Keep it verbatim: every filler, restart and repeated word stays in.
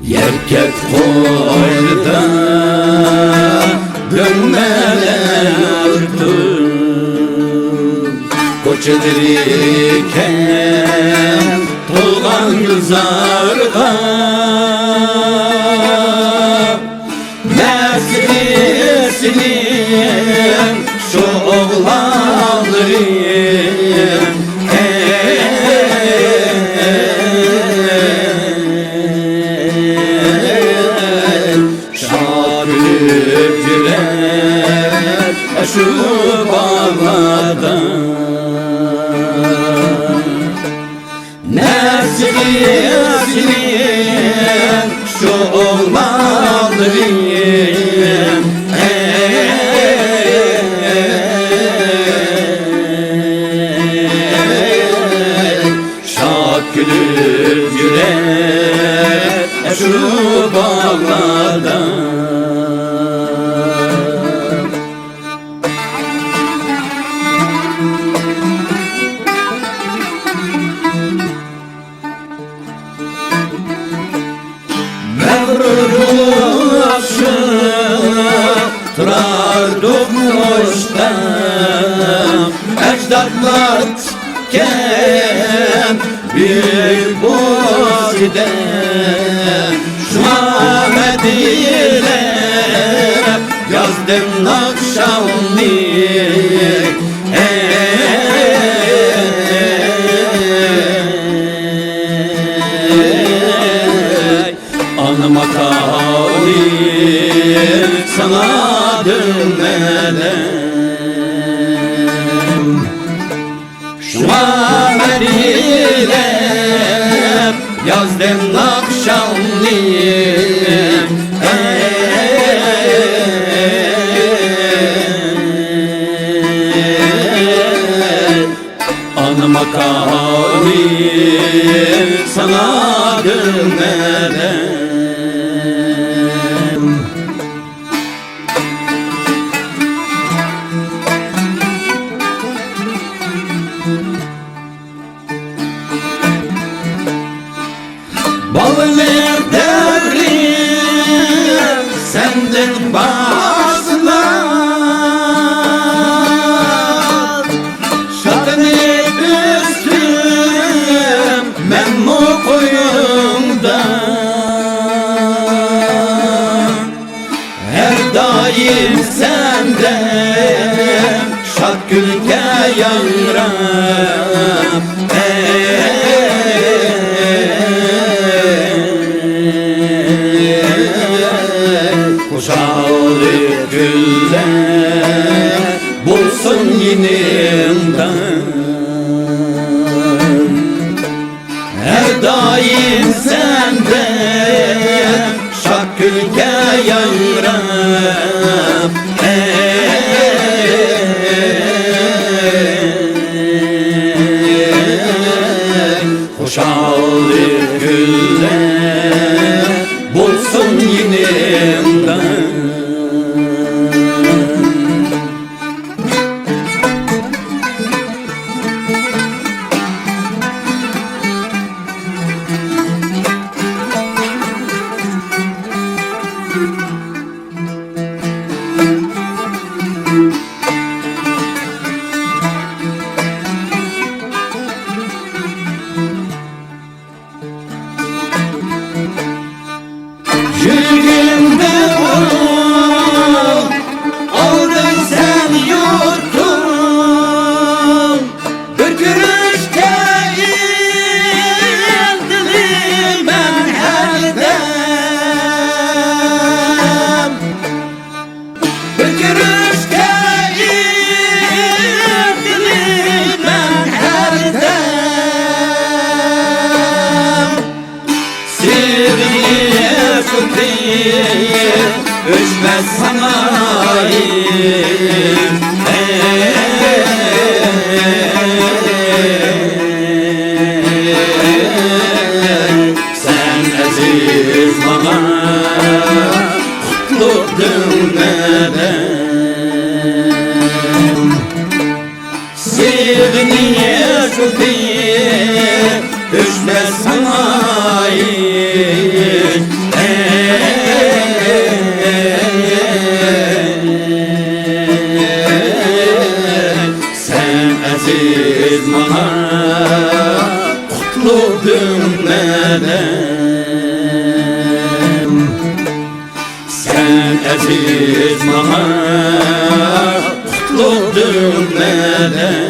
يەركەنت قوينىدا دۆڭمەلەر يۇرتۇم، كوچىلىرى كەڭ تولغان گۈلزارغا. نەسلى ئېسىلىم شۇ ئوغلانلىرىم، ئەي، شاد كۈلۈپ يۈرەر ئاشۇ باغلاردا. نەسلى ئېسىلىم شۇ ئوغلانلىرىم، ئەي، شاد كۈلۈپ يۈرەر ئاشۇ باغلاردا. مەغرۇر بولۇپ تۇراردۇق مۇشتاق، ئەجدادلار كەم بۈيۈك بولسىدە، شۇڭا مەدھىيلەپ يازدىم ناخشامنى. ئەي، ئانا ماكانى ساڭا دۆمەلەم. شۇڭا مەدھىيلەپ يازدىم ناخشامنى. ئانا ماكانى ساڭا دۆمەلەم. بالىلىق دەۋرىم سەندىن باشلاپ، شادلىنىپ ئۆستۈم مەنمۇ قوينۇڭدا. ھەر دائىم سەندە شاد كۈلكە ياڭراپ، ئەي، خۇشاللىق كۈنلەر بولسۇن يېنىڭدا. ھەر دائىم سەندە شاد كۈلكە ياڭراپ، ئەي، خۇشاللىق كۈنلەر بولسۇن يېنىڭدا. يۈرىكىمدە ئورۇن ئالدىڭ سەن يۇرتۇم، بىر كۆرۈشكە ئىنتىلىمەن ھەردەم. بىر كۆرۈشكە ئىنتىلىمەن ھەردەم. سېغىنىش ئوتى ئۆچمەس ساڭا. ئەي، ئەي، ئەي، ئەي. سەن ئەزىز ماڭا، قۇتلۇق دۈمەدە.